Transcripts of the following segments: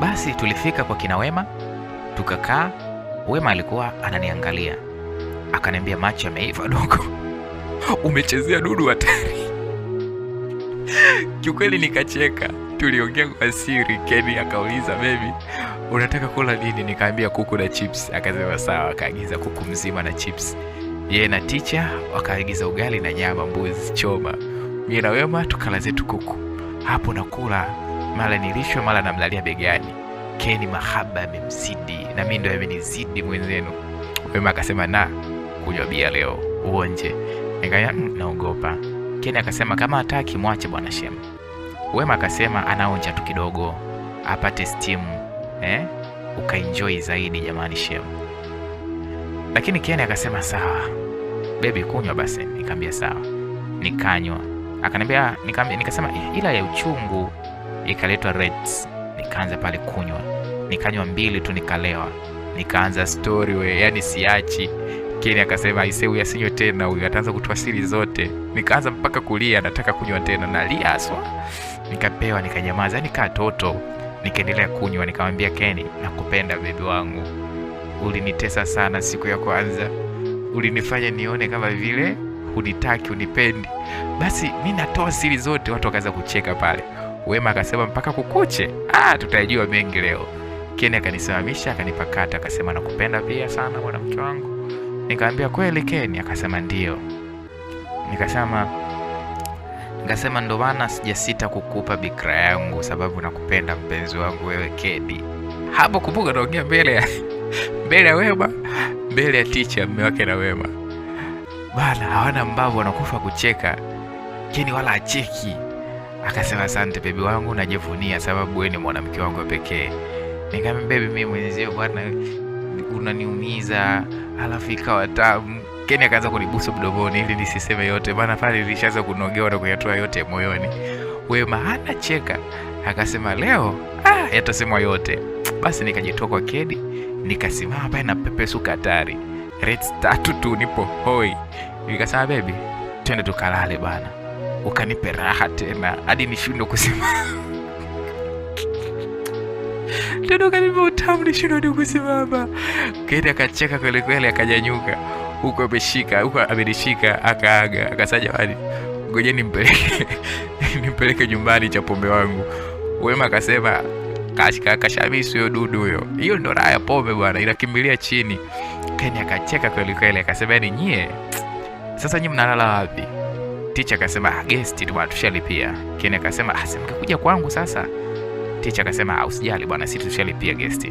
Basi tulifika kwa kina Wema, tukakaa. Wema alikuwa ananiangalia, akaniambia macho yameiva dogo, umechezea dudu hatari. Kiukweli nikacheka, tuliongea kwa siri. Keni akauliza baby, unataka kula nini? Nikaambia kuku na chips. Akasema sawa, akaagiza kuku mzima na chips. Yeye na ticha wakaagiza ugali na nyama mbuzi choma. Mimi na Wema tukala zetu kuku. Hapo nakula, mara nilishwe, mara namlalia begani. Keni mahaba yamemzidi na mimi ndo yamenizidi mwenzenu. Wema akasema na kunywa bia leo uonje. Nikamwambia naogopa. Keni akasema kama hataki mwache bwana Shem. Wema akasema anaonja tu kidogo apate steam, ukaenjoy zaidi jamani Shem. Lakini Keni akasema sawa baby, kunywa basi. Nikamwambia sawa, nikanywa. Akaniambia, nikasema ila ya uchungu. Ikaletwa Reds, nikaanza pale kunywa, nikanywa mbili tu nikalewa, nikaanza story we, yani siachi. Keni akasema aisee, huyu asinywe tena, huyu ataanza kutoa siri zote. Nikaanza mpaka kulia, nataka kunywa tena, nalia haswa. Nikapewa, nikanyamaza, yani kaa toto. Nikaendelea kunywa, nikamwambia Keni, nakupenda baby wangu, ulinitesa sana siku ya kwanza, ulinifanya nione kama vile hunitaki, unipendi. Basi mi natoa siri zote, watu wakaanza kucheka pale. Wema akasema mpaka kukuche, tutajua mengi leo. Keni akanisimamisha, akanipakata, akasema nakupenda pia sana mwanamke wangu. Nikamwambia kweli Keni? Akasema ndio. Nikasema ndo maana sijasita kukupa bikra yangu, sababu nakupenda mpenzi wangu wewe Keni. Hapo kumbuka naongea mbele ya Wema, mbele ya teacher mume wake na Wema. Bana hawana mbavu, wanakufa kucheka. Keni wala acheki. Akasema asante baby wangu, najivunia sababu wewe ni mwanamke wangu pekee. Nikamwambia baby, mimi mwenzio bwana unaniumiza, alafu ikawa tamu. Keni akaanza kunibusu mdomoni ili nisiseme yote, maana pale nilishaanza kunogewa na kuyatoa yote moyoni. Wema hana cheka, akasema leo yatasemwa yote. Basi nikajitoa kwa Keni, nikasimama pale na pepesuka hatari. Rates 3 tu nipo hoi. Nikasema baby, twende tukalale bana, ukanipe raha tena hadi nishindwe kusimama. Tena ukanipe utamu nishindwe hadi kusimama. Keni akacheka kweli kweli, akanyanyuka huko ameshika, huko amenishika, akaaga, akasema jamani, ngojeni nimpeleke nyumbani cha pombe wangu. Wema akasema kashamisi huyo dudu huyo. Hiyo ndo raha ya pombe bwana, inakimbilia chini. Keni akacheka kweli kweli, akasema yani nyie sasa nyie mnalala wapi? Ticha akasema guest tu bwana, tushalipia. Keni akasema si mngekuja kwangu sasa. Ticha akasema usijali bwana, sisi tushalipia guest.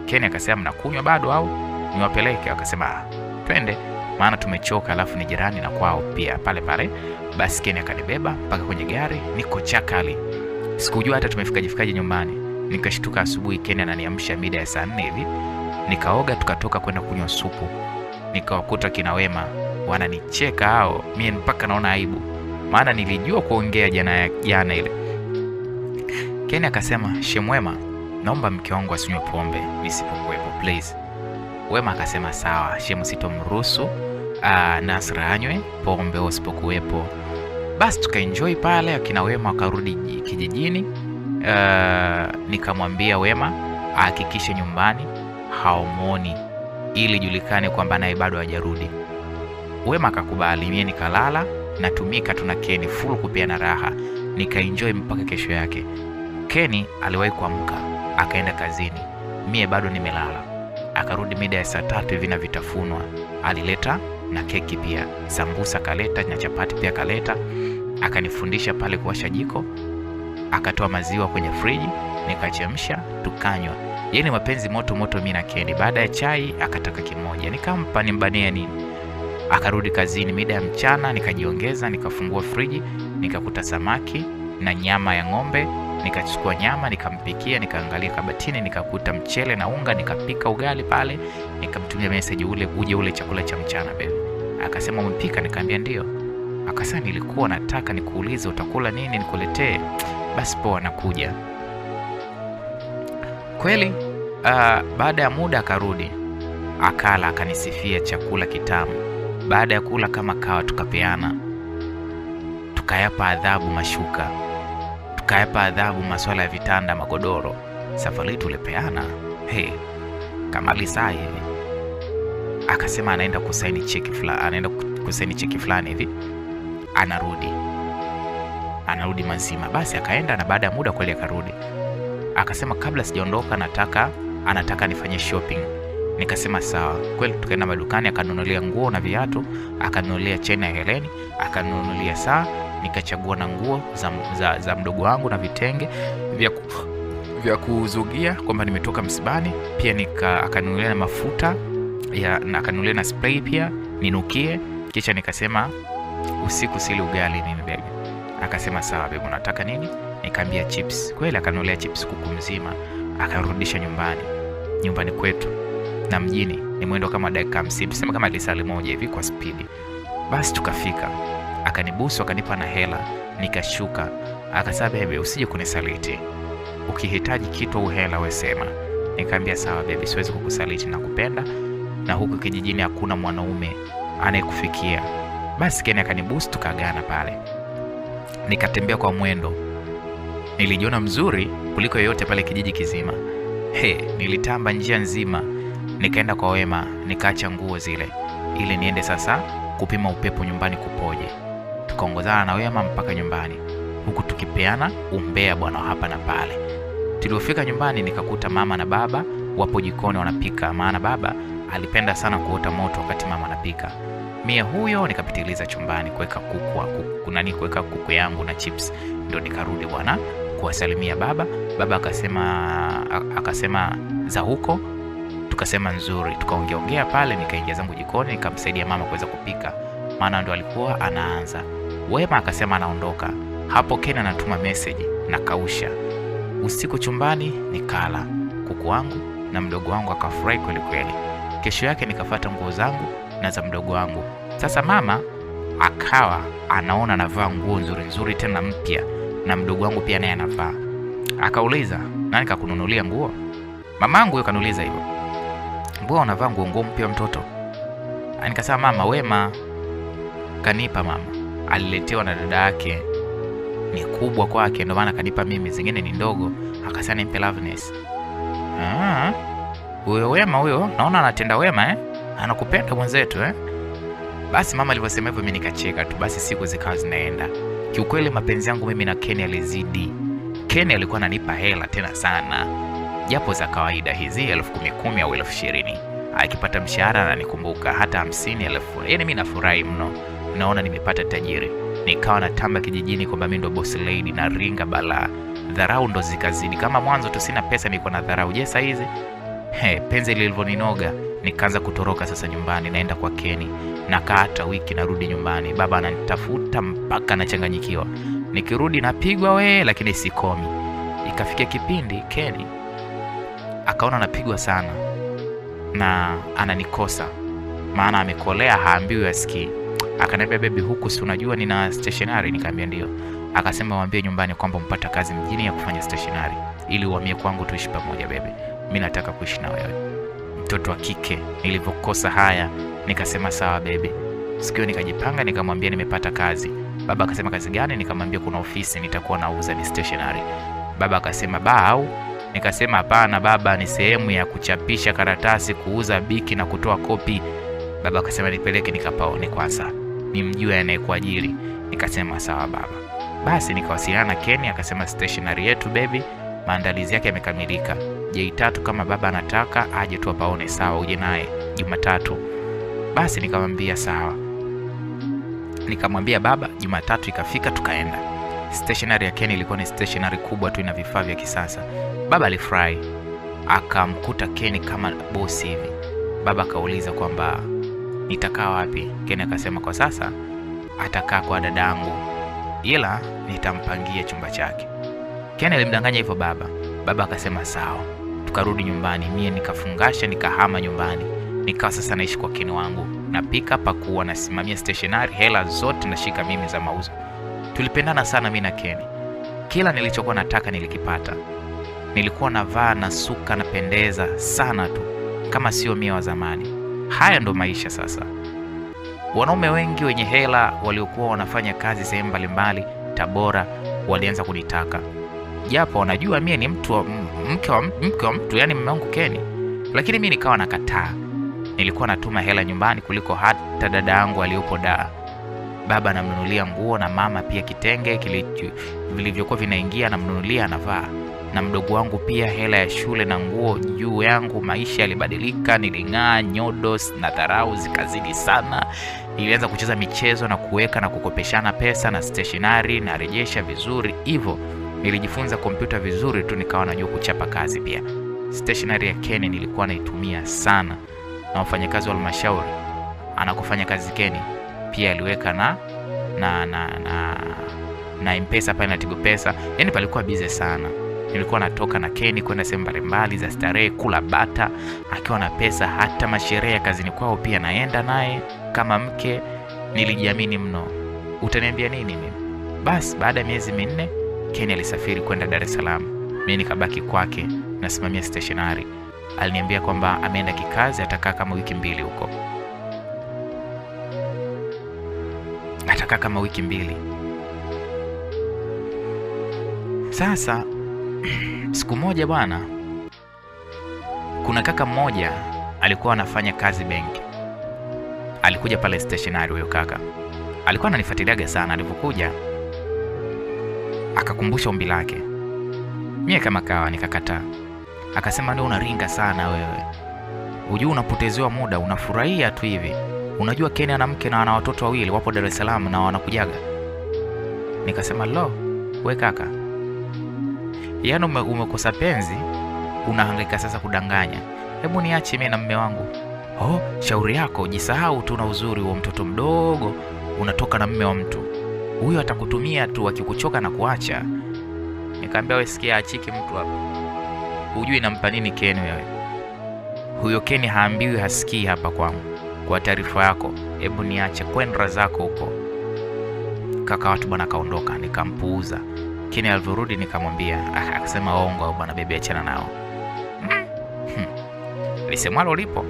Keni akasema mnakunywa bado au niwapeleke? Akasema twende, maana tumechoka, alafu ni jirani na kwao pia pale pale. Basi Keni akanibeba mpaka kwenye gari, niko chakali. Sikujua hata tumefikaje nyumbani. Nikashtuka asubuhi Keni ananiamsha mida ya saa 4 hivi. Nikaoga tukatoka kwenda kunywa supu. Nikawakuta kina Wema wananicheka hao, mimi mpaka naona aibu, maana nilijua kuongea jana ile. Keni akasema Shem Wema, naomba mke wangu asinywe pombe nisipokuwepo please. Wema akasema sawa Shem, sitomruhusu Nasra anywe pombe usipokuwepo. Basi tukaenjoy pale, akina Wema wakarudi kijijini. Nikamwambia Wema ahakikishe nyumbani haomoni ili julikane kwamba naye bado hajarudi. Wema akakubali, mimi nikalala natumika tu na Keni full kupeana raha. Nikaenjoy mpaka kesho yake. Keni aliwahi kuamka akaenda kazini, mie bado nimelala. Akarudi mida ya saa 3 hivi na vitafunwa alileta na keki pia, sambusa kaleta na chapati pia kaleta. Akanifundisha pale kuwasha jiko, akatoa maziwa kwenye friji nikachemsha tukanywa. Yeye ni mapenzi moto moto mimi na Keni. Baada ya chai akataka kimoja, nikampa nimbanie nini. Akarudi kazini mida ya mchana, nikajiongeza, nikafungua friji, nikakuta samaki na nyama ya ng'ombe. Nikachukua nyama nikampikia, nikaangalia kabatini nikakuta mchele na unga, nikapika ugali pale, nikamtumia message ule uje ule chakula cha mchana baby. Akasema umepika? Nikamwambia ndio. Akasema nilikuwa nataka nikuulize utakula nini nikuletee. Basi poa, nakuja. Kweli baada ya muda akarudi, akala, akanisifia chakula kitamu. Baada ya kula kama kawa tukapeana, tukayapa adhabu mashuka, tukayapa adhabu masuala ya vitanda, magodoro. Safari tulipeana hey, kama lisaa hivi. Akasema anaenda kusaini cheki fulani, anaenda kusaini cheki fulani hivi, anarudi mazima. Basi akaenda, na baada ya muda kweli akarudi. Akasema kabla sijaondoka anataka nifanye shopping. Nikasema sawa. Kweli tukaenda madukani, akanunulia nguo na viatu, akanunulia cheni ya heleni, akanunulia saa, nikachagua na nguo za mdogo wangu na vitenge vya kuzugia kwamba nimetoka msibani. Pia akanunulia na mafuta ya, na akanunulia na spray pia ninukie. Kisha nikasema usiku sili ugali mimi baby. Akasema sawa baby, unataka nini? Nikamwambia chips. Kweli akanunulia chips kuku mzima, akarudisha nyumbani kwetu na mjini ni mwendo kama dakika 50, tuseme kama lisali moja hivi kwa spidi. Basi tukafika, akanibusu, akanipa na hela, nikashuka. Akasema baby, usije kunisaliti, ukihitaji kitu au hela wewe sema. Nikamwambia sawa baby, siwezi kukusaliti, nakupenda na huku kijijini hakuna mwanaume anayekufikia. Basi Ken akanibusu, tukaagana pale. Nikatembea kwa mwendo, nilijiona mzuri kuliko yoyote pale kijiji kizima. Nilitamba njia nzima, nikaenda kwa Wema, nikaacha nguo zile ili niende sasa kupima upepo nyumbani kupoje. Tukaongozana na Wema mpaka nyumbani, huku tukipeana umbea bwana hapa na pale. Tulipofika nyumbani nikakuta mama na baba wapo jikoni wanapika, maana baba alipenda sana kuota moto wakati mama anapika. Mie huyo nikapitiliza chumbani kuweka kuweka kuku yangu na chips, ndio nikarudi bwana kuwasalimia baba. Baba akasema za huko, tukasema nzuri, tukaongeongea pale. Nikaingia zangu jikoni nikamsaidia mama kuweza kupika, maana ndo alikuwa anaanza. Wema akasema anaondoka. Hapo Ken anatuma message na kausha. Usiku chumbani nikala kuku wangu na mdogo wangu akafurahi kweli kweli. Kesho yake nikafuata nguo zangu na za mdogo wangu. Sasa mama akawa anaona navaa nguo nzuri nzuri tena mpya, na mdogo wangu pia naye anavaa. Akauliza, nani kakununulia nguo? Mamangu huyo kaniuliza hivyo, mbona unavaa nguo mpya mtoto? Nikasema mama, Wema kanipa. Mama aliletewa na dada yake, ni kubwa kwake ndio maana kanipa mimi, zingine ni ndogo. Akasema nimpe Loveness. Huyo Wema huyo naona anatenda wema anakupenda mwenzetu Basi mama alivyosema hivyo mimi nikacheka tu. Basi siku zikawa zinaenda. Kiukweli mapenzi yangu mimi na Ken yalizidi. Ken alikuwa ananipa hela tena sana, japo za kawaida hizi 10,000 au 20,000. Akipata mshahara ananikumbuka hata 50,000. Yaani mimi nafurahi mno, naona nimepata tajiri. Nikawa natamba kijijini kwamba mimi ndo boss lady na ringa balaa. Dharau ndo zikazidi. Kama mwanzo tu sina pesa nilikuwa na dharau. Je, saa hizi? Penzi lilivyoninoga nikaanza kutoroka sasa nyumbani, naenda kwa Keni. Nakaa hata wiki narudi nyumbani. Baba ananitafuta mpaka nachanganyikiwa. Nikirudi napigwa we, lakini sikomi. Ikafikia kipindi Keni akaona napigwa sana na ananikosa, maana amekolea haambiwi asikii. Akaniambia baby, huku si unajua nina stationery? Nikamwambia ndio. Akasema waambie nyumbani kwamba umpata kazi mjini ya kufanya stationery ili uhamie kwangu tuishi pamoja baby. Mimi nataka kuishi na wewe. Mtoto wa kike nilivyokosa haya nikasema sawa baby. Sikio nikajipanga nikamwambia nimepata kazi. Baba akasema kazi gani? Nikamwambia kuna ofisi nitakuwa nauza ni stationery. Baba akasema ba au? Nikasema hapana baba, ni sehemu ya kuchapisha karatasi, kuuza biki na kutoa kopi. Baba akasema nipeleke nikapaone kwanza, nimjue anayekuajiri. Nikasema sawa baba. Basi nikawasiliana na Ken, akasema stationery yetu baby, maandalizi yake yamekamilika. J3 kama baba anataka aje tu apaone, sawa uje naye Jumatatu. Basi nikamwambia sawa. Nikamwambia baba, Jumatatu ikafika tukaenda. Stationery ya Ken ilikuwa ni stationery kubwa tu, ina vifaa vya kisasa. Baba alifurahi, akamkuta Ken kama bosi hivi. Baba akauliza kwamba nitakaa wapi? Ken akasema kwa sasa atakaa kwa dadangu, ila nitampangia chumba chake. Ken alimdanganya hivyo baba. Baba akasema sawa. Tukarudi nyumbani, mie nikafungasha nikahama nyumbani. Nikawa sasa naishi kwa Ken wangu. Napika, pakua, nasimamia stationery, hela zote nashika mimi za mauzo. Tulipendana sana mimi na Ken. Kila nilichokuwa nataka nilikipata. Nilikuwa navaa na suka napendeza sana tu, kama sio mie wa zamani. Haya ndo maisha sasa. Wanaume wengi wenye hela waliokuwa wanafanya kazi sehemu mbalimbali Tabora walianza kunitaka. Japo wanajua mie ni Mke wa mtu, yani mume wangu Keni. Lakini mimi nikawa nakataa. Nilikuwa natuma hela nyumbani kuliko hata dada yangu aliyopo Dar. Baba anamnunulia nguo na mama pia kitenge vilivyokuwa vinaingia anamnunulia anavaa. Na mdogo wangu pia hela ya shule na nguo juu yangu. Maisha yalibadilika, niling'aa, nyodo na dharau zikazidi sana. Nilianza kucheza michezo na kuweka na kukopeshana pesa na stationery na rejesha vizuri hivyo. Nilijifunza kompyuta vizuri tu, nikawa najua kuchapa kazi pia. Stationery ya Keni nilikuwa naitumia sana, na wafanyakazi wa halmashauri anakofanya kazi Keni pia aliweka na M-Pesa pale na Tigo Pesa. Yani palikuwa busy sana. Nilikuwa natoka na Keni kwenda sehemu mbalimbali za starehe, kula bata akiwa na pesa, hata masherehe ya kazini kwao pia naenda naye kama mke. Nilijiamini mno. Utaniambia nini mimi? Basi baada ya miezi 4 Keni alisafiri kwenda Dar es Salaam. Mimi nikabaki kwake nasimamia stationery. Aliniambia kwamba ameenda kikazi, atakaa kama wiki 2 huko. Atakaa kama wiki 2. Sasa siku moja bwana, kuna kaka mmoja alikuwa anafanya kazi benki. Alikuja pale stationery huyo kaka. Alikuwa ananifuatiliaga sana. Alipokuja akakumbusha ombi lake. Mie kama kawa nikakataa. Akasema ndio unaringa sana wewe. Hujui unapotezewa muda, unafurahia tu hivi. Unajua Keni ana mke na ana watoto 2 wapo Dar es Salaam na wanakujaga. Nikasema lo, we kaka. Yaani umekosa penzi, unahangaika sasa kudanganya. Hebu niache mimi na mume wangu. Oh, shauri yako, jisahau tu na uzuri wa mtoto mdogo, unatoka na mume wa mtu. Huyo atakutumia tu akikuchoka na kuacha. Nikamwambia wewe sikia, achiki mtu hapa. Hujui nampa nini Keni wewe. Huyo Keni haambiwi hasikii hapa kwangu. Kwa taarifa yako, hebu niache kwenda zako huko. Kaka watu bwana kaondoka, nikampuuza. Keni alivyorudi nikamwambia, akasema ongo bwana bebe, achana nao. Lisemwalo lipo.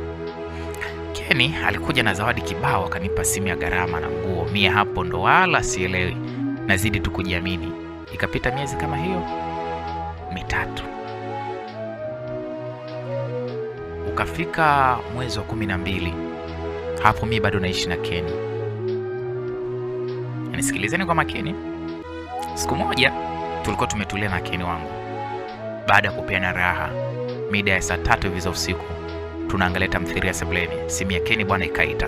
Keni alikuja na zawadi kibao, akanipa simu ya gharama na nguo. Mie hapo ndo wala sielewi, nazidi tu kujiamini. Ikapita miezi kama hiyo 3. Ukafika mwezi wa 12. Hapo mi bado naishi na Keni. Nisikilizeni kwa makini. Siku moja tulikuwa tumetulia na Keni wangu. Baada ya kupeana raha, mida ya saa 3 hivi za usiku, tunaangalia tamthilia sebuleni. Simu ya Keni bwana ikaita.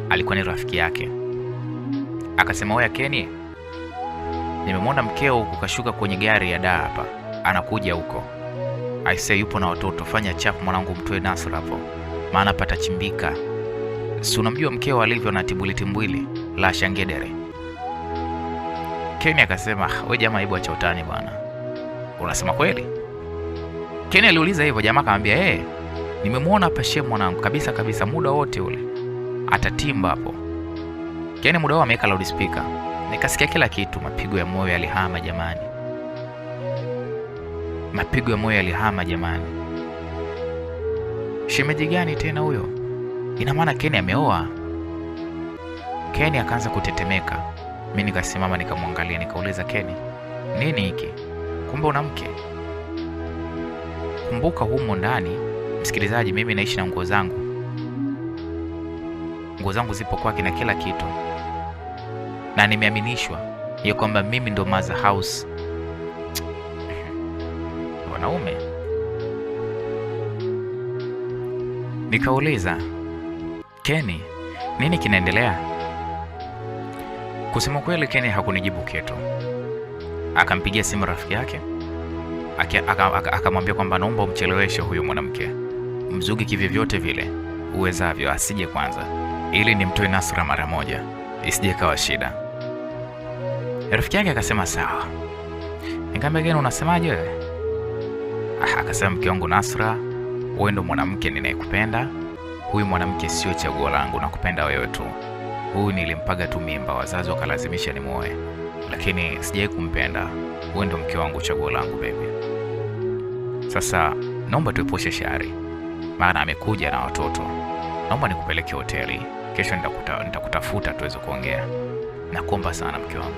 Alikuwa ni rafiki yake. Akasema, oya Keni, nimemwona mkeo huko kashuka kwenye gari ya daa hapa, anakuja huko. I say yupo na watoto, fanya chap mwanangu, mtoe Nasra hapo, maana patachimbika. Si unamjua mkeo alivyo na tibuli timbwili la shangedere. Keni akasema, we jamaa, hebu acha utani bwana. Unasema kweli? Keni aliuliza hivyo, jamaa akamwambia, nimemuona hapa shemu mwanangu kabisa kabisa muda wote ule. Atatimba hapo. Keni muda huo ameweka loudspeaker. Nikasikia kila kitu, mapigo ya moyo yalihama jamani. Mapigo ya moyo yalihama jamani. Shemeji gani tena huyo? Ina maana Keni ameoa. Keni akaanza kutetemeka. Mimi nikasimama nikamwangalia, nikauliza Keni, nini hiki? Kumbe una mke? Kumbuka humo ndani, msikilizaji, mimi naishi na nguo zangu. Nguo zangu zipo kwake na kila kitu. Na nimeaminishwa ya kwamba mimi ndo mother house. Wanaume. Nikauliza, Keni, nini kinaendelea? Kusema kweli Keni hakunijibu kitu. Akampigia simu rafiki yake. Akamwambia kwamba naomba umcheleweshe huyu mwanamke. Mzugi kivyovyote vile uwezavyo, asije kwanza, ili nimtoe Nasra mara moja, isije kawa shida. Rafiki yake akasema sawa. Nikamwambia Keni, unasemaje wewe? Akasema mke wangu Nasra, wewe ndo mwanamke ninayekupenda. Huyu mwanamke sio chaguo langu, nakupenda wewe tu. Huyu nilimpaga tu mimba, wazazi wakalazimisha nimuoe, lakini sijawahi kumpenda. Wewe ndo mke wangu, chaguo langu baby. Sasa naomba tuepushe shari, maana amekuja na watoto. Naomba nikupeleke hoteli, kesho nitakutafuta tuweze kuongea. Nakuomba sana mke wangu,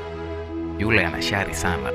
yule ana shari sana.